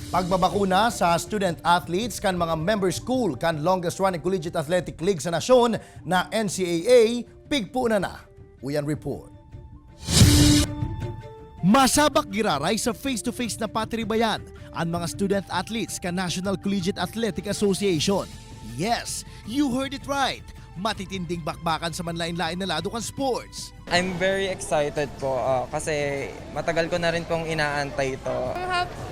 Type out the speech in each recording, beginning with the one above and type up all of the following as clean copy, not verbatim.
Pagbabakuna sa student athletes kan mga member school kan longest running collegiate athletic league sa nasyon na NCAA, pigpo na na. Uyan report. Masabak giraray sa face-to-face na patribayan ang mga student athletes kan National Collegiate Athletic Association. Yes, you heard it right. Matitinding bakbakan sa manlain-lain na lado kan sports. I'm very excited po kasi matagal ko na rin pong inaantay ito.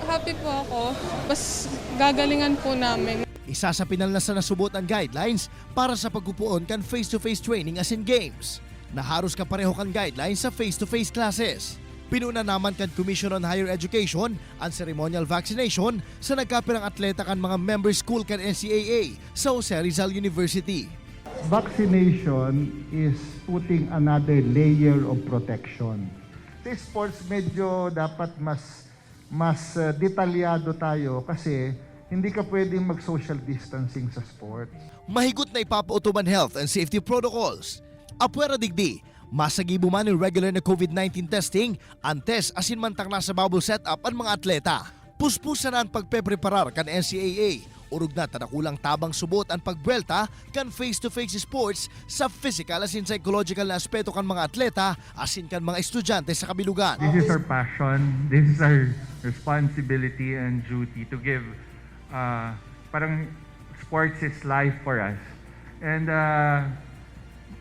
Happy po ako. Mas gagalingan po namin. Isa sa pinal na sa nasubot ang guidelines para sa pagpupuon kan face-to-face training asin games. Naharos kapareho kan guidelines sa face-to-face classes. Pinuna naman kan Commission on Higher Education ang ceremonial vaccination sa nagkapirang atleta kan mga member school kan NCAA sa Jose Rizal University. Vaccination is putting another layer of protection. Sa sports, medyo dapat mas detalyado tayo kasi hindi ka pwedeng mag-social distancing sa sports. Mahigot na ipapautuban health and safety protocols. Apwera digdi, masagibo man ang regular na COVID-19 testing antes asin mantang nasa bubble setup ang mga atleta. Puspusan na ang pagpepreparar kan NCAA. Urog na tanakulang tabang subot ang pagbuelta kan face-to-face sports sa physical asin psychological na aspeto kan mga atleta asin kan mga estudyante sa kabilugan. This is our passion. This is our responsibility and duty to give. Parang sports is life for us. And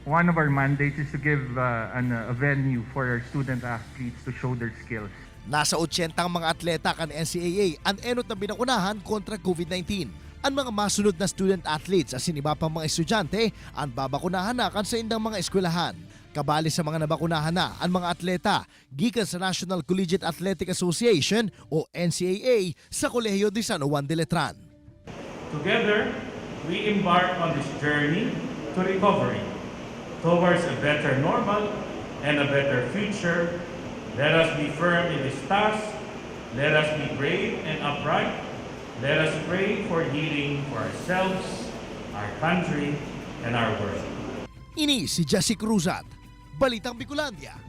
one of our mandates is to give a venue for our student athletes to show their skills. Nasa 80 ang mga atleta kan NCAA ang enot na binakunahan kontra COVID-19. Ang mga masunod na student athletes asin iba pang mga estudyante ang babakunahan na kan sa indang mga eskwelahan. Kabali sa mga nabakunahan na ang mga atleta gikan sa National Collegiate Athletic Association o NCAA sa Kolehiyo de San Juan de Letran. Together, we embark on this journey to recovery, towards a better normal and a better future. Let us be firm in this task. Let us be brave and upright. Let us pray for healing for ourselves, our country, and our world. Ini si Jesse Cruzat, Balitang Bicolandia.